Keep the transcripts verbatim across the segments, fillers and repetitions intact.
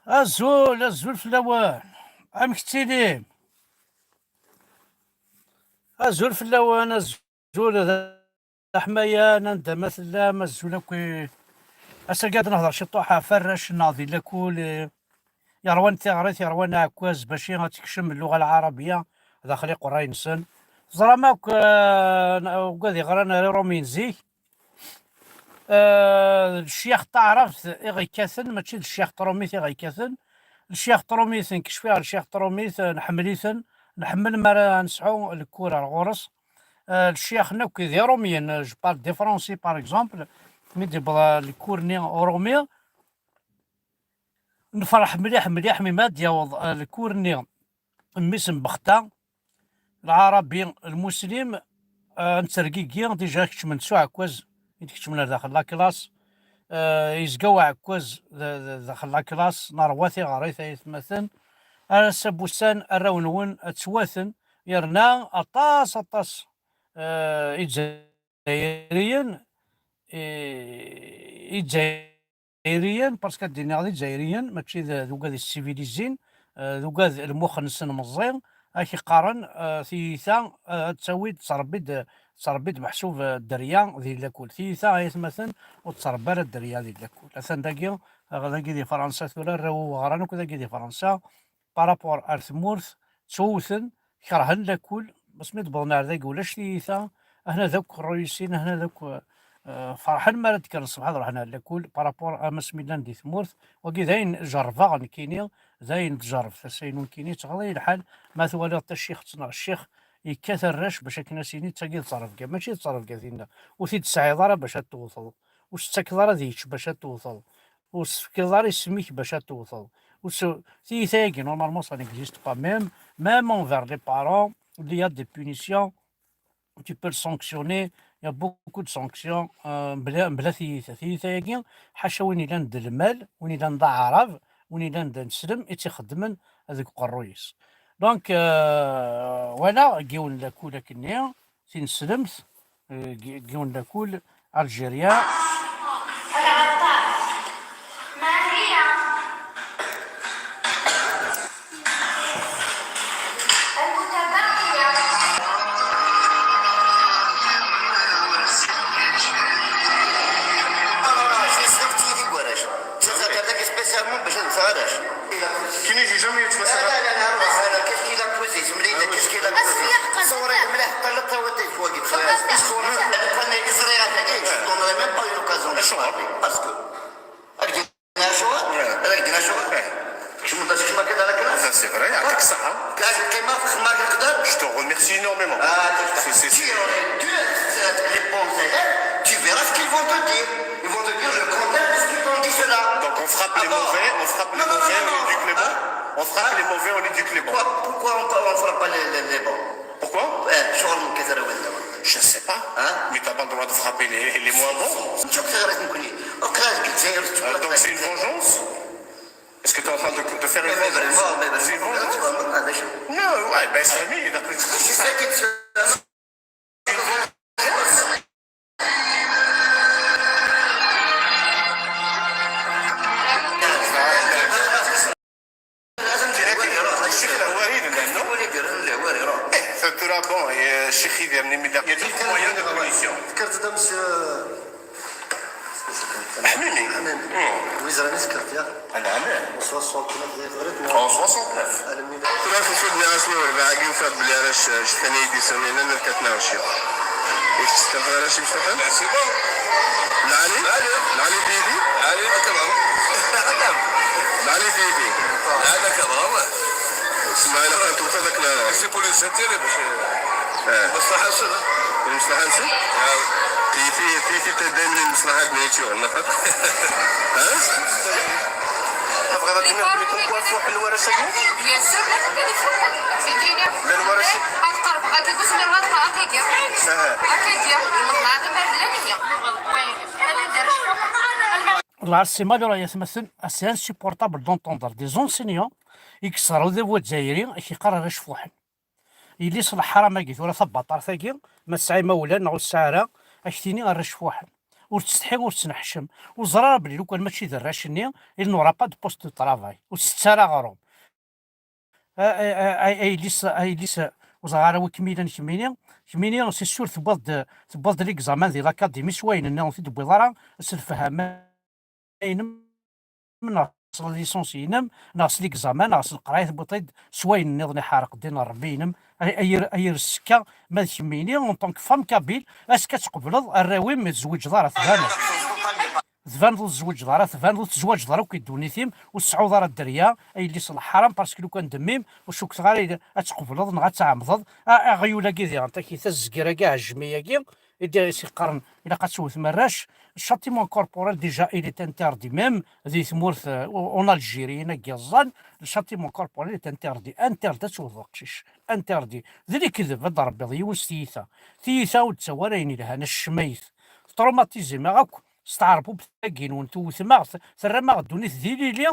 Azul, azul fell-awen. Amek tettilim? Azul fell-awen, azul d aḥmayan, anda ma tellam, azul akk. Ass-agi ad nehder ciṭuḥ ɣef arrac-nneɣ di lakul, eh, yerwan tiɣrit, yerwan aɛekkaz, bac ad tekcem lluɣa lɛarabiya daxel iqerray-nsen. Teẓram akk, eh, n-, ugad yeɣran ar Iṛumiyen zik, eh, d ccyax n taɛrabt i ɣ-ikkaten, mačči d ccyax n trumit i ɣ-ikkaten. Ccyax n trumit, nkecf-aɣ ccyax n trumit, eh, nḥemmel-iten, nḥemmel mi ara nesɛu lkur ar ɣur-s. Eh, lecyax-nni akk d Iṛumyen, eh, je parle des Français, par exemple, mi d-yewweḍ, eh, lkur-nni uṛumi, nefreḥ mliḥ, mliḥ, mi ma d-yaweḍ, eh, lkur-nni mmi-s n Bexta, lɛarabi, lmuslim, eh, nettergigi, déjà keččmen s uɛekkaz i d-keččmen ar daxel la classe, eh, yezga uɛekkaz d-, d-, daxel la classe, nerwa tiɣrit ay atmaten, ar ass-a n wussan arraw-nwen ttwaten, yerna aṭas, aṭas, eh, Izzayriyen, eh, Izzayriyen, parce que ad d-iniɣ d Izzayriyen, mačči d, d ugad issivilizin, eh, d ugad lmux-nsen meẓẓi, ak iqqaren, eh, tiyita, eh, ad tawi, tettrebbi-d, tettrebbi-d meḥsub, eh, dderya di lakul. Tiyita, ay atmaten, ur tettrebbi ara dderya di lakul. Atan dagi, eh, dagi di Fransa tura, arraw n weɣran akk dagi di Fransa, par rapport ar tmurt, ttwewten, kerhen lakul, asmi d-wwḍen ar dagi ulac tiyita, ahna d akk rruyusin, ahna d akk, eh, ferḥen mi ara d-kkren ṣṣbeḥ ad ruḥen ar lakul, par rapport am asmi llan di tmurt. Wagi d ayen jerrbeɣ nekkini, d ayen tjerreb tasa-inu nekkini, ttɣaḍ-iyi lḥal ma twaliḍ tacixt neɣ ccix yekkat arrac bac akken ad s-yini d tagi d ttrebga, mačči d ttrebga tinna, ur t-id-tesɛiḍ ara bac ad tewteḍ, ur s-tettakeḍ ara ad yečč bac ad tewteḍ, ur s-tefkiḍ ara isem-ik bac ad tewteḍ. Ur s-, tiyita-agi, normalement, ça n'existe pas. Même, même envers les parents, il y a des punitions. Tu peux le sanctionner. Il y a beaucoup de sanctions, euh, mebla, mebla tiyita. Tiyita-agi, ḥaca win ilan d lmal, win ilan d aɛrab, win ilan d aneslem, i tt-ixeddmen deg uqerruy-is. Donc, euh, voilà, yiwen lakul akkenni, tineslemt, euh, gi-, yiwen lakul, Algérien. Spécialement باش نتفرج. كي نجي جامي يتمسك. لا، لا، لا، لا، روح، لا، لا، كيف كي لا كوزيت، مليدة، كيف كي لا كوزيت. صوري مليح، طلبتها وديت فوقي. صوري، أنا إزري هذا، إيه، je donnerai même pas une occasion de parler. Parce que هذاك دينا شو؟ هذاك دينا شو؟ شو ما درتش ما كذا لك؟ Ça, c'est vrai, يعطيك الصحة. كاش كيما في خمار القدر؟ Je te remercie énormément. آه، c'est, c'est sûr. Tu aurais dû être les bons élèves, tu verras ce qu'ils vont te dire. Ils vont te dire le contraire de ce qu'ils t'ont dit cela. Donc on frappe les mauvais, on frappe les mauvais, on éduque les bons. On frappe les mauvais, on éduque les bons. Pourquoi, pourquoi on, on frappe pas les, les, les bons? Pourquoi? إيه، شغل من كثر وين دابا؟ Je sais pas. Hein? Mais t'as pas le droit de frapper les, les moins bons. شوف، غير نكوني. وقرا الجزائر. Euh, donc c'est une vengeance? Est-ce que tu es en train de, de faire une vengeance? C'est une vengeance? Non, ouais, ben, c'est lui, il a pris. الشيخ الهواري لأنه. إيه، ثلاثة، bon, الشيخ يدير لي ميدان. Il y a d'autres moyens de punition. ذكرت هذا monsieur حميمي. حميمي. مم. ويزراني ذكرت يا. العمل. En soixante-neuf. ثلاثة وعشرين بلي علاش نور، باع كي نفاد بلي علاش جثني يدي سنين، أنا كتنا وشي. واش تستفاد علاش يفتحن؟ C'est bon. العلي؟ العلي. العلي بيبي؟ العلي أكبر. العلي بيبي. العلي أكبر، والله. اسمع، إلا كانت وفاتك لا. C'est pour les intérêts، باش. آه. مصلحة شنو؟ المصلحة نسي؟ آه. تي، تي، تي، تي، تدين المصلحة بنيتي، والله. ها؟ تبغى تدير بلي كوم كوا فوق الورشة ديالك؟ Bien sûr، لا، لا، لا، لا. لا، الورشة. غتقرب، غتلبس من الوطن، هكا يدير. أها. هكا يدير. والله العظيم ما هي لا هي. والله العظيم ما هي لا هي. La, c'est malheureux, c'est insupportable d'entendre des enseignants i yeṣṣrew d bu Zzayri, i k-yeqqar arrac fuḥen. Yelli-s leḥram-agi, tura tabaṭart-agi, ma tesɛa imawlan neɣ ur tesɛi ara, ad k-tini arrac fuḥen. Ur ttsetḥi, ur ttneḥcem. Ur ẓer ara belli lukan mačči d arrac-nni, il n'aura pas de poste de travail. Ur tett ara aɣrum. A, a, a, a, a yelli-s, a yelli-s, ur ẓer ara wi kem-ilan kemmini. Kemmini, c'est sûr, tewwiḍ-d, tewwiḍ-d l'examen di l'académie s wayen-nni ur t-id-tewwiḍ ara, s lefhama-inem, neɣ s licence-inem, neɣ s l'examen, neɣ s leqraya tewwiḍ-t-id s wayen nniḍen iḥerq ddin n Ṛebbi-inem. Ay, ay, ay, azekka, ma d kemmini, en tant que femme kabyle, azekka ad tqebleḍ arraw-im ur tzewǧeḍ ara, tbaneḍ. Tbaneḍ ur tzewǧeḍ ara, tbaneḍ ur tezwaǧeḍ ara akk i ddunit-im, ur tseɛɛuḍ ara dderya, a yelli-s n leḥram, parce que lukan d mmi-m, ur cukkeɣ ara ad tqebleḍ neɣ ad tɛemmdeḍ. A, aɣyul-agi diɣen, taki tazger-agi, aɛejmi-agi, i d-, i s-yeqqaren ilaq ad tewtem arrac. Le châtiment corporel, déjà, il est interdit même di tmurt, euh, en Algérie, ayen-agi yeẓẓan, le châtiment corporel est interdit. Interdit ad tewteḍ aqcic. Interdit. D lekdeb, ad d-rebbiḍ yiwen s tiyita. Tiyita ur d-tawi ara ayen ilhan, acemma-it. Traumatisem-aɣ akk s tɛerbubt-agi-nwen, tewtem-aɣ, t-, terram-aɣ ddunit d ilili,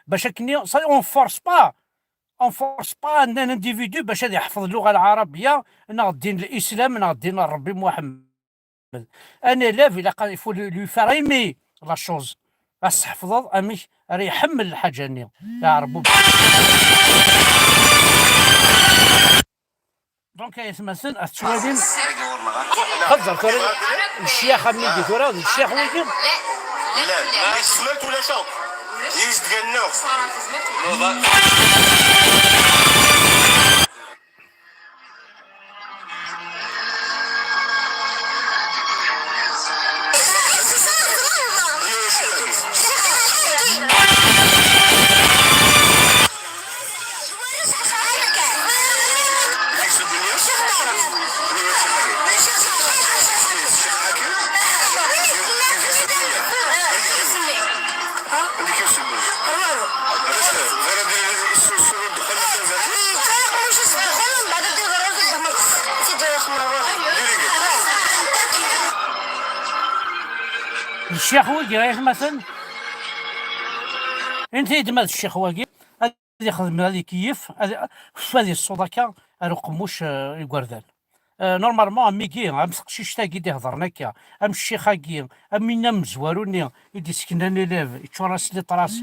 bac akken, ça, on force pas, on force pas un, un individu bac ad iḥfeḍ lluɣa lɛarabiya, neɣ ddin n Lislam, neɣ ddin n Ṛebbi Muḥemmed. Un élève, ilaq, il faut lui, lui faire aimer la chose. Ad s-tḥefḍeḍ amek ara iḥemmel lḥaǧa-nni. Yeɛreq. Donc, ay atmaten, ad tettwalim. Xeẓẓer tura lecyax am wigi tura, d lecyax wigi. Llan, ma tezmer ulac akk. Yezga-nneɣ. D ccix wigi, ay atmaten? Init-iyi-d ma d ccix wagi, ad ixdem, ad ikeyyef, ad, ad iṣṣuḍ akka ar uqemmuc, eh, igerdan. Eh, normalement, am wigi, am teqcict-agi d-ihedren akka, am ccix-agi, am winna amezwaru-nni i d-iseknan élève, yeččur-as liṭras.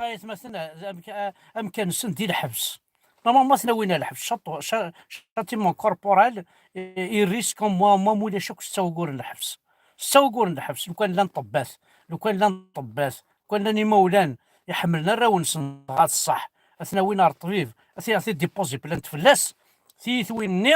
Ay atmaten, eh, amka-, eh, amkan-nsen di lḥebs. Normalement, ad ten-awin ɣer lḥebs. Châti-, châ-, châtiment corporel, eh, il risque au moins, au moins, ma ulac akk setta wuguren n lḥebs. Setta wuguren n lḥebs, lukan llan ṭṭebbat, lukan llan ṭṭebbat, lukan llan imawlan iḥemmlen arraw-nsen dɣa d ṣṣeḥ, ad ten-awin ɣer ṭṭbib, ad t-, ad t-id-ipozi plainte fell-as, tiyitwin-nni,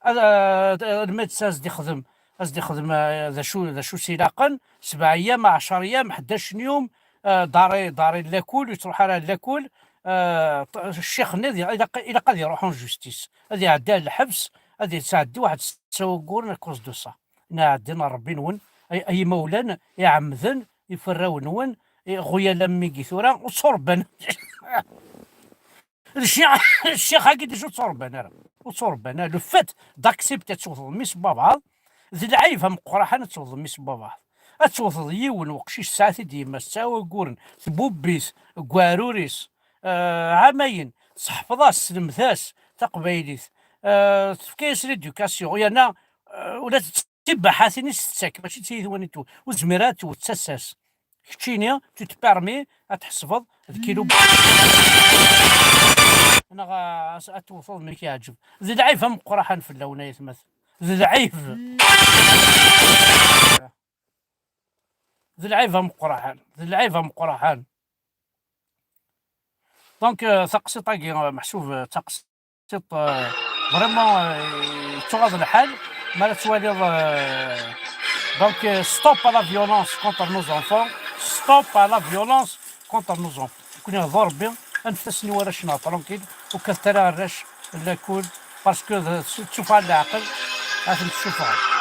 ad, ad, alma d as-d-ixdem, ad as-d-ixdem, eh, d acu, d acu s-ilaqen, sebɛa yyam, ɛecṛa yyam, ḥdac yum, eh, ḍari, ḍari n lakul, ur yettruḥ ara ɣer lakul, eh, ṭ-, ccix-nni ilaq, ilaq ad iruḥ en justice, ad iɛeddi ɣer lḥebs, ad yettɛeddi waḥed setta wuguren à cause de ça. Neɛdin Ṛebbi-nwen, ay, ay imawlan iɛemmden, iferrawen-nwen, iɣuyal am wigi tura, ur ttuṛebban. Ccix-, ccix-agi déjà ur ttuṛebban ara. Ur ttuṛebban ara. Le fait d'accepter ad tewteḍ mmi-s n wabeɛḍ, d lɛib ameqqran ad tewteḍ mmi-s n wabeɛḍ. Ad tewteḍ yiwen weqcic tesɛa-t-id yemma-s, tesɛa wuguren, tbubb-it, deg uɛrur-is, eh, ɛamayen, tseḥfeḍ-as, tesselmed-as taqbaylit, eh, tefka-yas l'éducation, yerna, eh, ula d tibbaḥatin i s-tettak, mačči d tiyitwin i tewwet. Ur tezmir ara ad tewwet d tasa-s. Keččini, tu te permets ad tḥesbeḍ d kilu. Neɣ, ah, ad tewteḍ mi k-yeɛǧeb. D lɛib ameqqran fell-awen, ay atmaten. D lɛib. D lɛib ameqqran. D lɛib ameqqran. Donc, euh, taqsiṭ-agi, euh, meḥsub, euh, d taqsiṭ, euh, vraiment, euh, yettuɣaḍ lḥal. Mi ara twaliḍ, euh, donc, euh, stop à la violence contre nos enfants, stop à la violence contre nos enfants. Nekkni d Ṛebbi, anfet-asen i warrac-nneɣ tranquille, ur kkatet ara arrac n lakul, parce que d, d tuffɣa n leɛqel, ad ten-tessufɣem.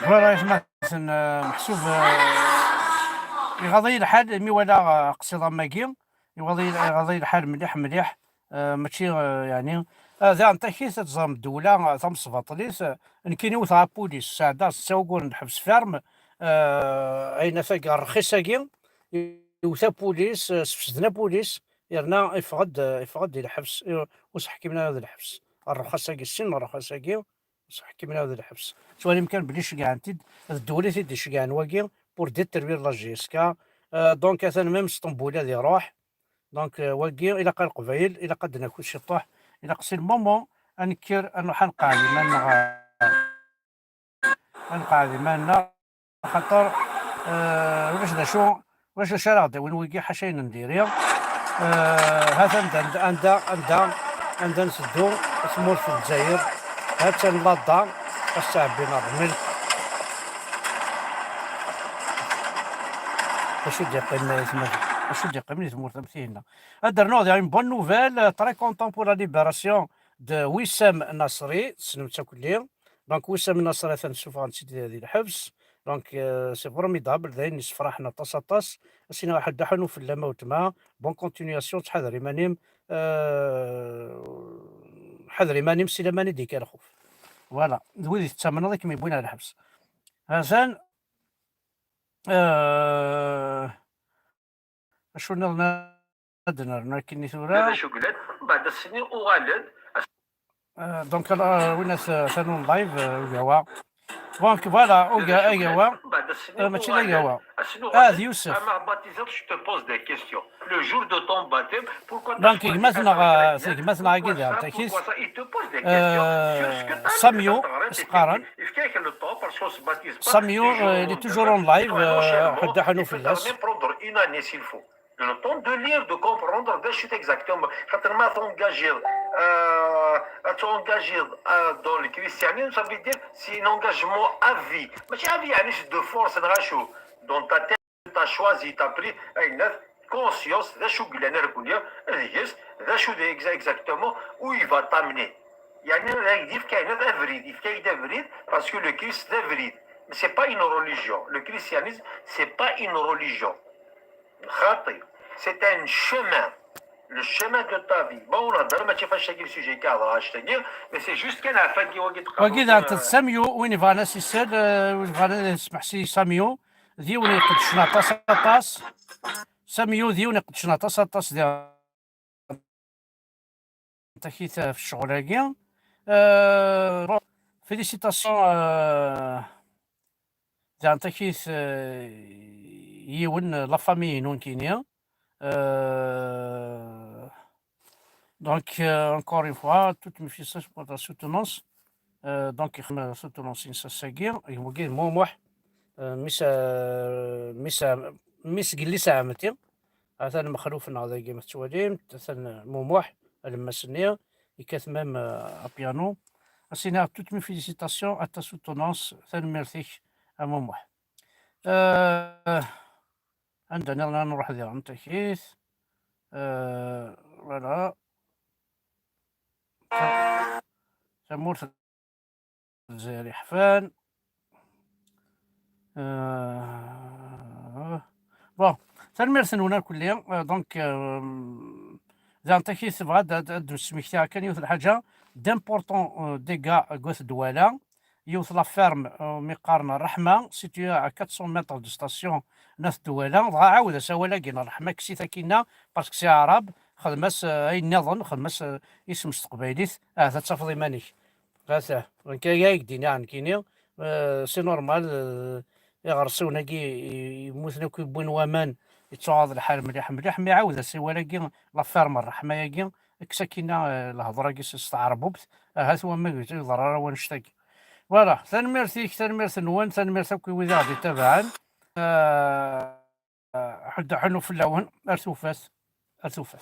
Voilà, aytmaten, euh, meḥsub, euh, iɣaḍ-iyi lḥal mi walaɣ, euh, aqsiḍ am wagi. Iwaḍ-iyi, iwaḍ-iyi lḥal mliḥ, mliḥ. Eh, mačči, eh, yeɛni, eh, daɣen takit ad teẓrem ddewla, eh, tamesbaṭlit, eh, nekkini wteɣ apulis, sɛeddaɣ setta wuguren n lḥebs ferme, eh, ayen afag rxis-agi, iwet apulis, eh, sfesden apulis, yerna iffeɣ-d, eh, iffeɣ-d di lḥebs, eh, ur s-ḥkimen ara di lḥebs. Rrxas-agi, sin n rrxas-agi, ur s-ḥkimen ara di lḥebs. Ttwalim kan belli ceggɛen-t-id, d ddewla i t-id-iceggɛen wagi, pour détruire la J S K. Eh, donc, atan même Sṭembul ad iruḥ. Donc, euh, wagi, ilaq a Leqbayel, ilaq ad d-naki ciṭuḥ, ilaq si lmumu ad nekker, ad nruḥ ad nqeɛɛed iman-nneɣ, ad nqeɛɛed iman-nneɣ, axaṭer, euh, ulac d acu, ulac d acu ara ɣ-d-awin wigi ḥaca ayen n diri. Euh, ha-t anda, anda, anda, anda, anda nteddu, tmurt n Lezzayer, ha-tt-an ladda, ad s-ttɛebbin rrmel. Acu d-yeqqimen ay atmaten? Acu d-yeqqimen i tmurt am tihin-a? Ad d-rnuɣ diɣ une bonne nouvelle, euh, très content pour la libération de Wissam Nasri, tessnem-tt akk-lli. Donc, Wissam Nasri atan ssufɣen-t-id di, di lḥebs. Donc, euh, c'est formidable, d ayen yessefraḥen aṭas, aṭas. Ad s-iniɣ aḥeddaḥ anu fell-am a weltma. Bonne continuation, ttḥadar iman-im. Euh, ḥader iman-im si laman i d-yekka lxuf. Voilà, d wid i tettamneḍ i kem-yewwin ar lḥebs. Atan, euh, acu nniḍen ad nernu akkenni tura? D acu glan, mbeɛd ass-nni uɣalen. Euh, donc, euh, win at, euh, atan en live, euh, ugawa. Donc, voilà, uga-, agawa. Euh, mačči d agawa. Ah, d Yusef. Donc, gma-tneɣ, euh, gma-tneɣ agi diɣen takit. Euh, Samio, s-qqaren. Samio, euh, il est toujours en live, euh, ḥeddaḥ anu fell-as. Le temps de lire, de comprendre d acu exactement. Xaṭer ma t'engager, euh, ad t'engager, euh, dans le christianisme, ça veut dire c'est un engagement à vie. Mačči à vie, يعني c'est de force, neɣ acu. Dans ta tête, t'as choisi, t'as pris, ayennat, conscience, d acu yellan arkuni, deg-s, d acu d exa-, exactement, où il va t'amener. يعني, ad ak-d-yefk ayennat abrid, yefka-ak-d abrid, parce que le Christ d abrid. Mais c'est pas une religion. Le christianisme, c'est pas une religion. Xaṭi. C'est un chemin. Le chemin de ta vie. Bon, on a mačči ɣef wagi le sujet-agi, mais c'est juste kan ɣef wagi, wagi d Samio, win yebɣan ad s-isel, euh, win yebɣan ad yesmeḥsi Samio, d yiwen iqeddcen aṭas, aṭas. Samio d yiwen iqeddcen aṭas, aṭas di takit ɣef ccɣel-agi. Euh, bon, félicitations, euh, Daɣen takit, euh, yiwen, euh, la famille-inu nekkini. Euh, donc, euh, encore une fois, toutes mes félicitations pour ta soutenance. Euh, donc, ixdem soutenance-ines ass-agi, wagi d Mumuḥ, euh, mmi-s, euh, mmi-s, mmi-s n yelli-s n ɛemmti. Atan Mexluf-nneɣ dagi ma tettwalim-t, atan Mumuḥ, alemmas-nni, yekkat même, euh, apianu. Ad s-iniɣ toutes mes félicitations à ta soutenance, tanemmirt-ik a Mumuḥ. Euh, anda nniḍen ara nruḥ diɣen takit? Euh, voilà. Ta-, tamurt n Lezzayer yeḥfan. Euh, bon, tanemmirt-nwen akk-lli. Euh, donc, euh, daɣen takit tebɣa ad, ad, ad d-nesmektiɣ kan yiwet n lḥaǧa d'important, euh, dégâts deg At Dwala. Yiwet la ferme, euh, mi qqaren Rreḥma, située à quatre cents mètres de station n At Dwala. Dɣa ɛawed-as awal-agi n Rreḥma, kkes-it akkinna, parce que c'est arabe, xdem-as, euh, ayen nniḍen, xdem-as, euh, isem s teqbaylit, ahat ad tafeḍ iman-ik. Ata, nekk aya i k-d-iniɣ nekkini, euh, c'est normal, euh, iɣersiwen-agi i-, yemmuten akk, yewwin waman, yettuɣaḍ lḥal mliḥ, mliḥ, mi ɛawed-as awal-agi, la ferme Rreḥma-agi, kkes akkinna, euh, lehḍur-agi s, s tɛerbubt, ahat wamma ur yeḍra ara wannect-agi. Voilà, tanemmirt-ik, tanemmirt-nwen, tanemmirt akk i wid i ɣ-d-itabaɛen. Euh, ḥedd ḥennu fell-awen, ar tufat, ar tufat.